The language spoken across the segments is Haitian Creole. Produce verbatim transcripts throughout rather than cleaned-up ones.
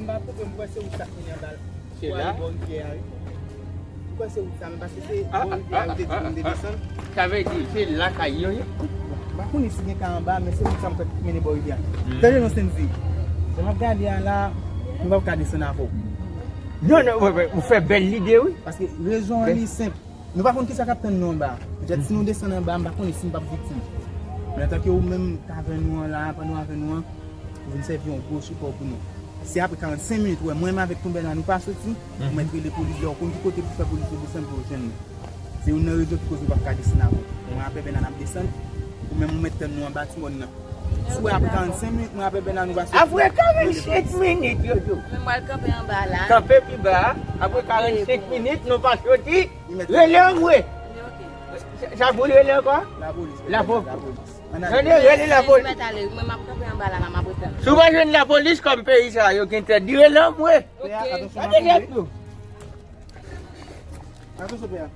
M pa twonpe, m kwè se wout sa k mennen anba la. Se pou ale la? Bò rivyè a, wi. M kwè se wout sa menm, paske se bò rivyè a yo te di pou m te desann. Sa vle di, se la kay yo ye? M pa konnen si gen kay anba, men se wout sa m kwè ki mennen bò rivyè a. Hmm. Tande non, Senzi. Jan m ap gade a la, nou p ap ka desann avè w. Non, non, wi, wi, ou fè bèl lide, wi. Paske rezon an li senp. Nou pa konn kisa k ap tann nou anba a. Petèt si nou desann anba a, m pa konnen si m p ap viktim. Men antanke ou menm k avè nou an la, pandan w avè nou an, ou vin sèvi yon gwo sipò pou nou. Si apre karannsenk minit, ou wè mwen menm avèk Tonbèna nou pa soti, ou mèt rele polis, lè w konn ki kote pou fè polis yo desann pou yo jwenn nou. Se youn nan rezon ki koz nou p ap ka desann avè w. Mwen avèk Bèna n ap desann, ou menm ou mèt tann nou anba ti mòn nan. Si w wè apre karannsenk minit, mwen avèk Bèna nou pa soti. Apre karannsenk minit, yo di w. Men m pral kanpe anba la. Kanpe pi ba a. Apre karannsenk minit, nou pa soti. Rele anmwe. Sa pou l rele ankò? Lapolis. Lapo-, lapolis. Tande, rele lapolis. Mèt ale, mwen m ap kanpe anba la, la m ap retann. Si w pa jwenn lapolis kòm peyi sa yo gen tèt, di rele anmwe. Ok. Tande tèt nou. Atansyon, pè a.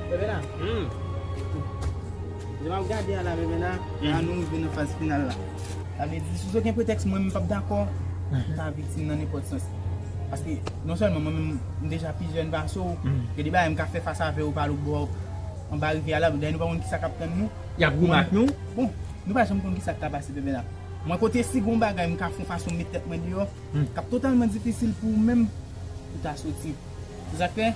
Bebe la. Hmm. Jan m ap gade a la, Bebe la, la nou rive nan faz final la. Sa vle di, si w gen pretèks, mwen menm m p ap dakò pou ta viktim nan nenpòt sans. Paske, non sèlman mwen menm, m deja pi jèn pase w, gen de bagay m ka fè fas avè w pa lòt bò anba rivyè a la, dayè nou pa konn kisa k ap tann nou. Y ap goumen ak nou? Bon, nou pa janm konn kisa k ka pase, Bebe la. Mwen kote si gon bagay m ka fè yon fason m met tèt mwen deyò, k ap totalman difisil pou ou menm pou ta soti. Se sa k fè?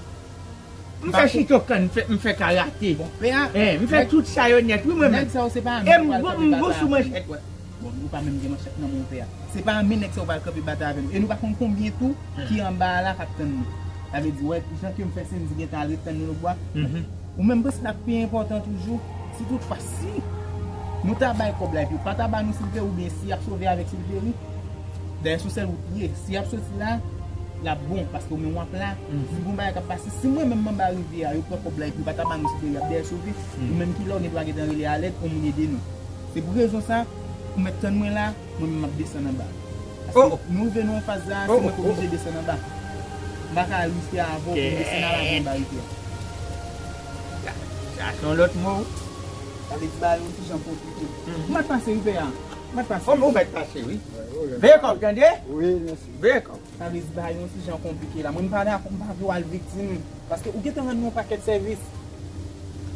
M fè chito kann, m fè, m fè karate. Bon, pè a. Eh, m fè tout sa yo nèt, wi, mwen menm. Nèg sa yo se pa nèg yo pral kanpe batay avè m. E m bon, m bon sou manchèt, wè. Bon, nou pa menm gen manchèt nan men w, pè a. Se pa menm nèg sa yo pral kanpe batay avè m. E nou pa konn konbyen tou ki anba a la k ap tann nou. Sa vle di, wè, jan ke m fè Senzi gentan al ret tann nou lòtbò a. Ou menm, m panse sa k pi enpòtan toujou, si toutfwa, si nou ta bay kòb la epi yo pa ta ba nou Silveri, oubyen si y ap sove avèk Silveri, dayè se yon sèl wout li ye. Si y ap soti la, l ap bon, paske ou menm w ap la. Si gon bagay k ap pase, si mwen menm m anba rivyè a, yo pran kòb la epi yo pa ta ba nou Silveri, y ap dèyè sove. Ou menm ki la, ou gen dwa gentan rele alèd, yon moun ede nou. Se pou rezon sa, ou mèt tann mwen la, mwen menm m ap desann anba. Paske nou rive nan yon faz la, se mwen k oblije desann anba. M pa ka riske avè w pou m desann al avè w anba rivyè a. Sa, sa se yon lòt mo. Sa vle di bagay yo ti jan konplike. M mèt pase, wi, pè a. M mèt pase. Ou, ou mèt pase, wi. Veye kòb, tande? Wi, mèsi. Veye kòb. Sa vle di bagay yo ti jan konplike la. Mwen, m pa dakò, m pa vle w al viktim. Paske ou gentan rann nou yon pakèt sèvis.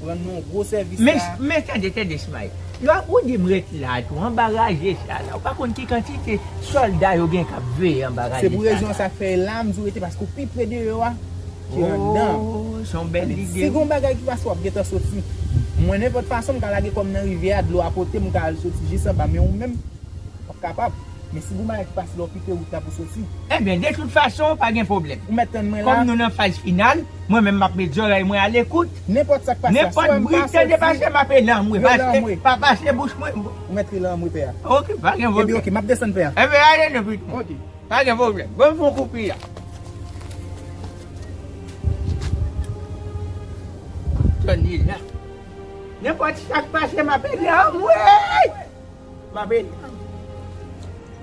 Ou rann nou yon gwo sèvis la. Men, men tande, tande, Smay. Lè ou di m ret la tou, anba raje sa la, ou pa konn ki kantite sòlda yo gen k ap veye anba raje sa la. Se pou rezon sa k fè la, m di w rete paske ou pi pre deyò a ki anndan. Oh, se yon bèl lide, wi. Si gon bagay ki pase, w ap gentan soti. Mwen, nenpòt fason, m ka lage kò m nan rivyè a, dlo a pote m, m ka al soti jis anba, men ou menm, w ap kapab. Men si gon bagay ki pase la, w kite wout la pou soti. Ebyen, de tout fason, pa gen pwoblèm. Ou mèt tann mwen la. Kòm nou nan faz final, mwen menm m ap met zòrèy mwen alekout. Nenpòt sa k pase la, si w wè m pa soti. Nenpòt bri k tande pase, m ap rele anmwe. Rele anmwe. Pa pase bouch mwen. Ou mèt rele anmwe, pè a. Ok, pa gen pwoblèm. Epi, ok, m ap desann, pè a. Ebyen, ale nan pit mwen. Ok. Pa gen pwoblèm. Bon, m fè yon koupi a. Tann li la. Nenpòt sa k pase, m ap rele anmwe. M ap rele anmwe.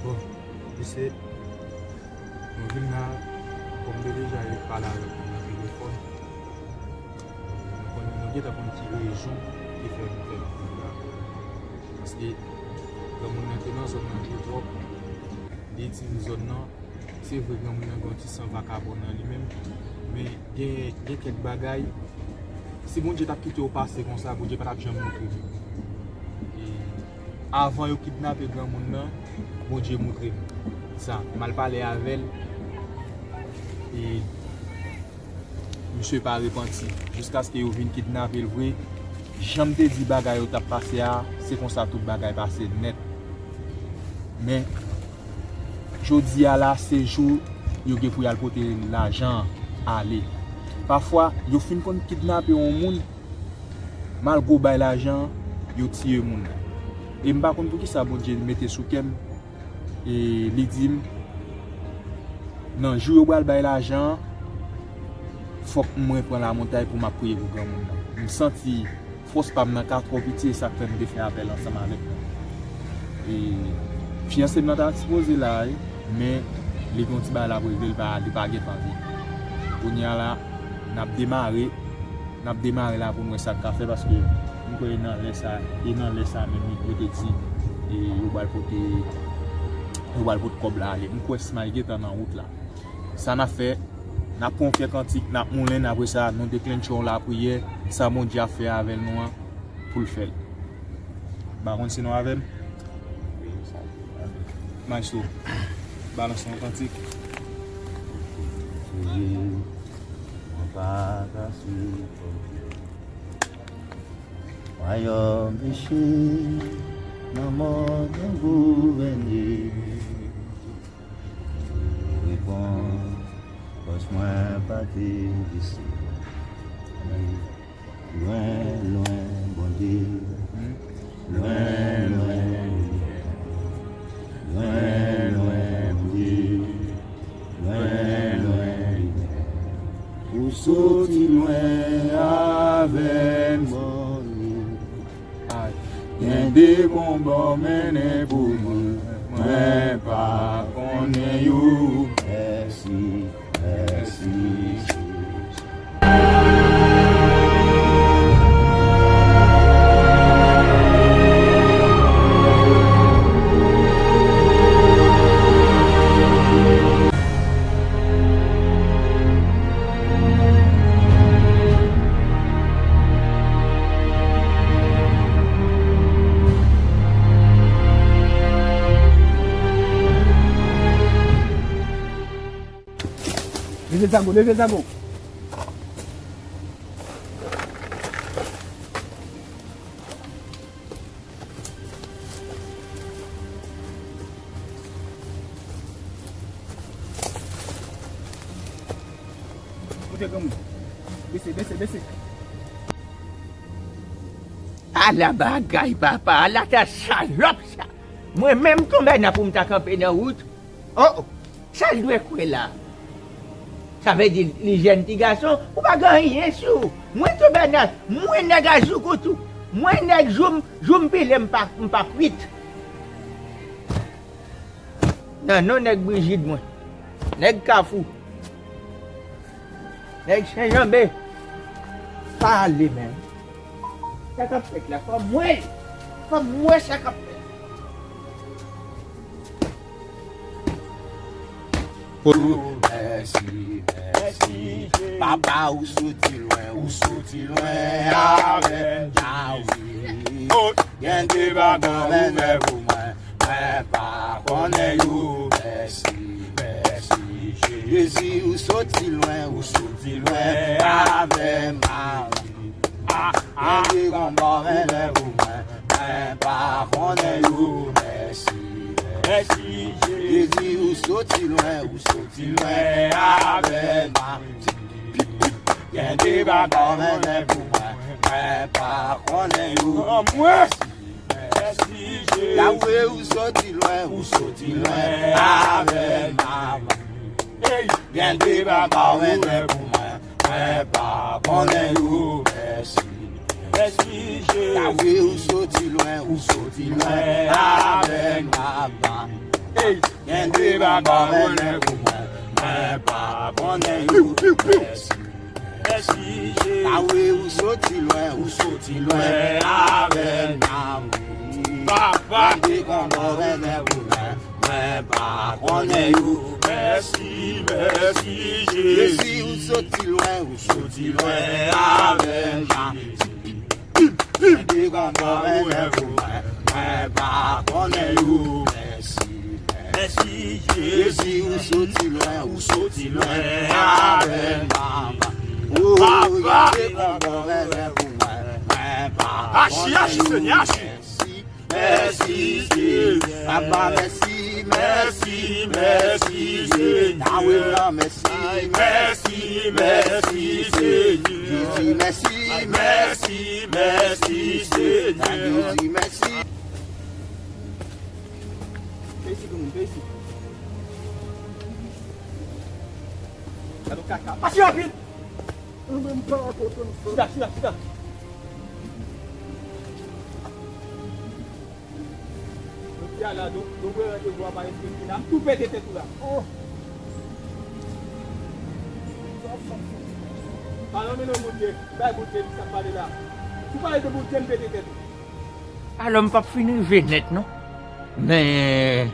Bon, mesye, nou vin la, kòm m te deja pale avèk nou nan telefòn, nou konn, nou gentan konn ki rezon ki fè nou fè vin la. Paske granmoun nan te nan zòn nan twò twòp, li itil zòn nan. Se vre, granmoun nan gen yon ti san vakabon nan li menm, men gen, gen kèk bagay, si Bondye t ap kite w pase konsa, Bondye pa t ap janm montre nou. E Avan yo kidnape granmoun nan, Bondye montre m sa. M al pale avè l, e misye pa repanti. Jiskaske yo vin kidnape l vre, jan m te di bagay yo t ap pase a, se konsa tout bagay pase nèt. Men, jodi a la, se jou yo gen pou y al pote lajan an ale. Pafwa, yo fin konn kidnape yon moun, malgre w bay lajan an, yo tiye moun nan. E m pa konn poukisa Bondye mete sou kè m, e li di m, nan jou yo pral bay lajan an, fòk mwen pran lamontay pou m ap priye pou granmoun nan. M santi fòs pa m nan ka twò piti, e sa k fè m te fè apèl ansanm avèk nou. E fiyanse m nan ta sipoze la, wi, men li gen yon ti bagay l ap regle, li pa, li pa gentan vini. Kounye a la, n ap demare, n ap demare la pou n wè sa n ka fè, paske m kwè e nan lè sa, e nan lè sa menm yo te di, e yo pral pote, yo pral pote kòb la ale. M kwè Smile gentan nan wout la. Sa n ap fè, n ap pran yon kè kantik, n ap moulen, apre sa, nou deklenche yon lapriyè, sa Bondye ap fè avè nou an, pou l fè l. M pa konn si nou avè m. Maestro, balanse yon kantik. Mwen pa ka sipòte. Wayòm peche, lanmò nan gouvène. Reponn, fòs mwen pa te bese. Lwen, lwen, Bondye. Lwen, lwen, lwen, lwen, Bondye. Lwen, lwen, lwen. Ou soti lwen avè m, Bondye. Gen de konba w mennen pou mwen, mwen pa konnen yo. Mèsi, mèsi, Jezi. Leve zago, leve zago. Kote granmoun? Bese, bese, bese. Ala bagay, papa, ala ta salòp sa. Mwen menm tonbe nan pou m ta kanpe nan wout. Oh, oh. Sa l dwe kwè la? Sa vle di li jèn ti gason, ou pa gen anyen sou ou. Mwen tonbe nan, mwen nèg a zoukout ou. Mwen nèg jou m, jou m pile m pa, m pa kwit. Nan non nèg Brijid mwen. Nèg Kafou. Nèg Senjanbe. Pale, men. Sa k ap fèt la, fò m wè l. Fò m wè sa k ap fèt. Mèsi, mèsi, Jezi. Papa, ou soti lwen, ou soti lwen avè m, Jezi. Gen de bagay ou fè pou mwen, mwen pa konnen yo. Mèsi, mèsi, Jezi, ou soti lwen, ou soti lwen avè m. Ah, ah. Gen de konba w mennen pou mwen, mwen pa konnen yo. Mèsi, mèsi, Jezi, ou soti lwen, ou soti lwen avè m. Gen de bagay w mennen pou mwen, mwen pa konnen yo. Mèsi, mèsi, Jezi. Yawe, ou soti lwen, ou soti lwen avè m. Gen de bagay w mennen pou mwen, mwen pa konnen yo. Mèsi, mèsi, Jezi. Yawe, ou soti lwen, ou soti lwen avè m, papa. Gen de bagay w mennen pou mwen, mwen pa konnen yo. Mèsi, mèsi, Jezi. Yawe, ou soti lwen, ou soti lwen avè m. Papa, gen de konba w mennen pou mwen, mwen pa konnen yo. Mèsi, mèsi, Jezi. Jezi, ou soti lwen, ou soti lwen avè m. Gen de konba w mennen pou mwen, mwen pa Mèsi, mèsi, Jezi, ou soti lwen, ou soti lwen avè m, papa. O, Papa, se kontan renmen pou mwen, mwen, papa. Aji, aji, Senyè, aji. Mèsi, mèsi, Jezi. Papa, mèsi, mèsi, mèsi, Senyè. Yahweh, mèsi. Mèsi, mèsi, Senyè. Jezi, mèsi. Mèsi, mèsi, Senyè. Jezi, mèsi. Pe isit, granmoun, pe isit. Gade yon kaka. Mache rapid! Mwen menm pa kontan sa. Chita, chita, chita. Jodi a la, do, do mwen randevou a pa respekte la. M tou pete tèt ou la. Oh. Pa nan men non Bondye. Bay Bondye sa pale la. Si w pale de Bondye, m pete tèt ou. Alò, m p ap fin rive nèt, non. Men,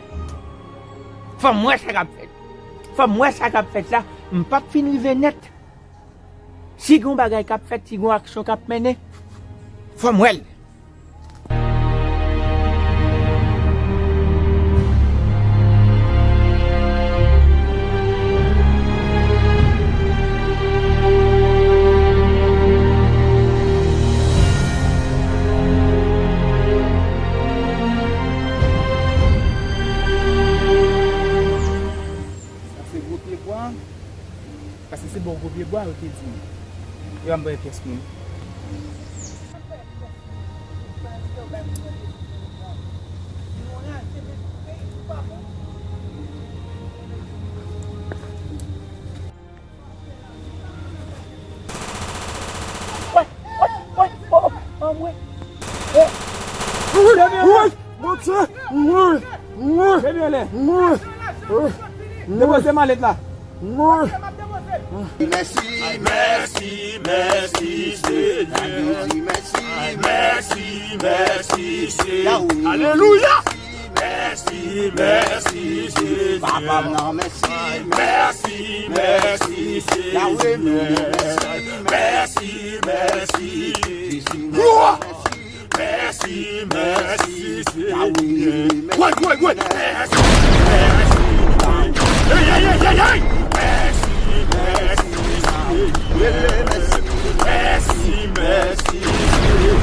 fò m wè sa k ap fèt. Fò m wè sa k ap fèt la. M p ap fin rive nèt. Si gon bagay k ap fèt, si gon aksyon k ap mennen, fò m wè l. Sa se gwo pye bwa. Paske se bò gwo pye bwa yo te di m. Yo pa m bay pyès moun. Wè, wè, wè, oh, oh, oh, wè. Eh. Woy, woy, Bondye, woy, woy, woy. Depoze malèt la. Mèsi, mèsi, mèsi, Senyè. Mèsi, mèsi, Senyè. Alelouya. Mèsi, mèsi, Senyè. Papa m nan, mèsi. Mèsi, mèsi, Senyè. Mèsi, mèsi, Jezi. Mèsi, mèsi, Senyè. Woy, woy, woy. Mèsi, mèsi, Senyè. Ey, ey, ey, ey, ey. Mèsi, mèsi, Senyè. Mèsi, mèsi, Senyè.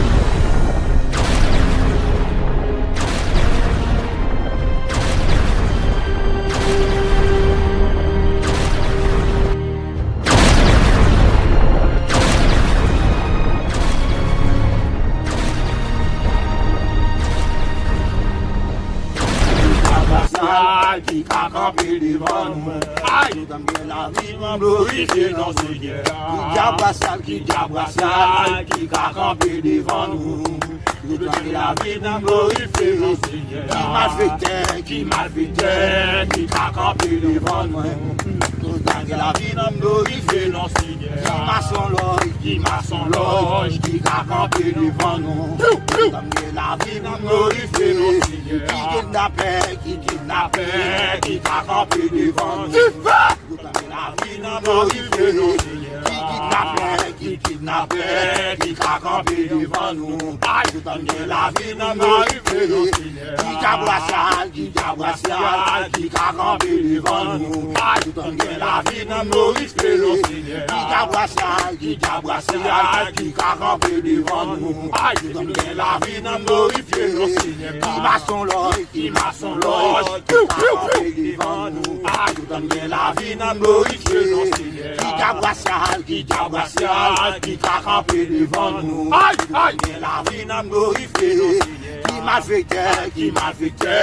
Ki ka kanpe devan nou. Ay! Toutan m gen lavi, m glorifye non Senyè. Ki dyab rasyal, ki dyab rasyal, ki ka kanpe devan nou. Toutan m gen lavi, m glorifye non Senyè. Ki malfektè, ki malfektè, ki ka kanpe devan nou. Toutan m gen lavi, m glorifye non Senyè. Ki masonlòj, ki masonlòj, ki ka kanpe devan nou. Toutan m gen lavi, m glorifye non Senyè. Ki kidnapè, ki kidnapè, ki ka kanpe devan nou. Toutan m gen lavi, m glorifye non Senyè. Ki kidnapè, ki kidnapè, ki ka kanpe devan nou. Toutan m gen lavi, m glorifye non Senyè. Ki dyab rasyal, ki dyab rasyal, ki ka kanpe devan nou. Toutan m gen lavi, m glorifye non Senyè. Ki dyab rasyal, ki dyab rasyal, ki ka kanpe devan nou. Toutan m gen lavi, m glorifye non Senyè. Ki masonlòj, ki masonlòj, ki ka kanpe devan nou. Toutan m gen lavi, m glorifye non Senyè. Ki dyab rasyal, ki dyab rasyal, ki ka kanpe devan nou. Ay, ay. Toutan m gen lavi, m glorifye non Senyè. Ki malfektè, ki malfektè,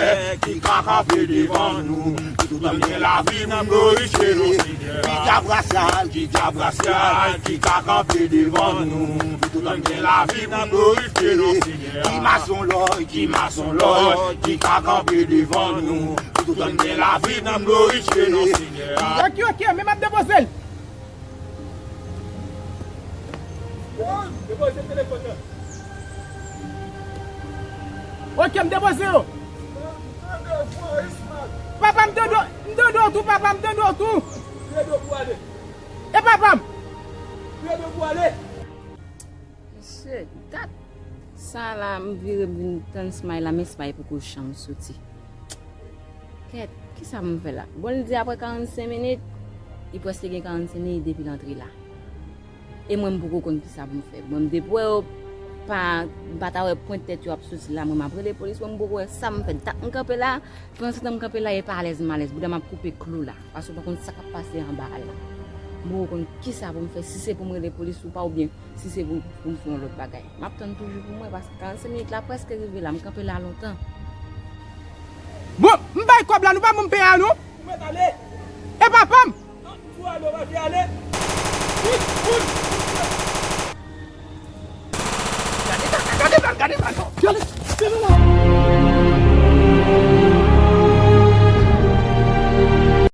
ki ka kanpe devan nou. Toutan m gen lavi, m glorifye non Senyè. Ki dyab rasyal, ki dyab rasyal, ki ka kanpe devan nou. Toutan m gen lavi, m glorifye non Senyè. Ki masonlòj, ki masonlòj, ki ka kanpe devan nou. Toutan m gen lavi, m glorifye non Senyè. Ok, ok, men m ap depoze l. Depoze telefòn nan. Ok, m depoze yo. Papa, m tande w, m tande w tou, papa, m tande w tou. E papa m. Mesye, dat. Sa la, m vire, m vin tann Smay la, men Smay poko janm soti. Kèt, kisa pou m fè la? Bon, li di apre karannsenk minit, li prèske gen karannsenk minit depi l antre la. E mwen, m poko konn kisa pou m fè. Mwen, m depi wè yo pa, m pa ta wè pwent tèt yo ap soti la, mwen, m ap rele polis, mwen, m poko wè sa m fè. Dat m kanpe la, pandansetan m kanpe la, e pa alèz m alèz. Bouda m ap koupe klou la, paske w pa konn sa k ap pase anba a la. M poko konn kisa pou m fè, si se pou m rele polis ou pa, oubyen si se pou, pou m fè yon lòt bagay. M ap tann toujou pou mwen, paske karannsenk minit la prèske rive la, m kanpe la lontan. Bon, m bay kòb la, nou pa ban m peye a non. Ou mèt ale. E papa m. Non, m di w ale, ou pa vle ale. Gade bal, gade bal, gade bal, non. Gade, gade bal.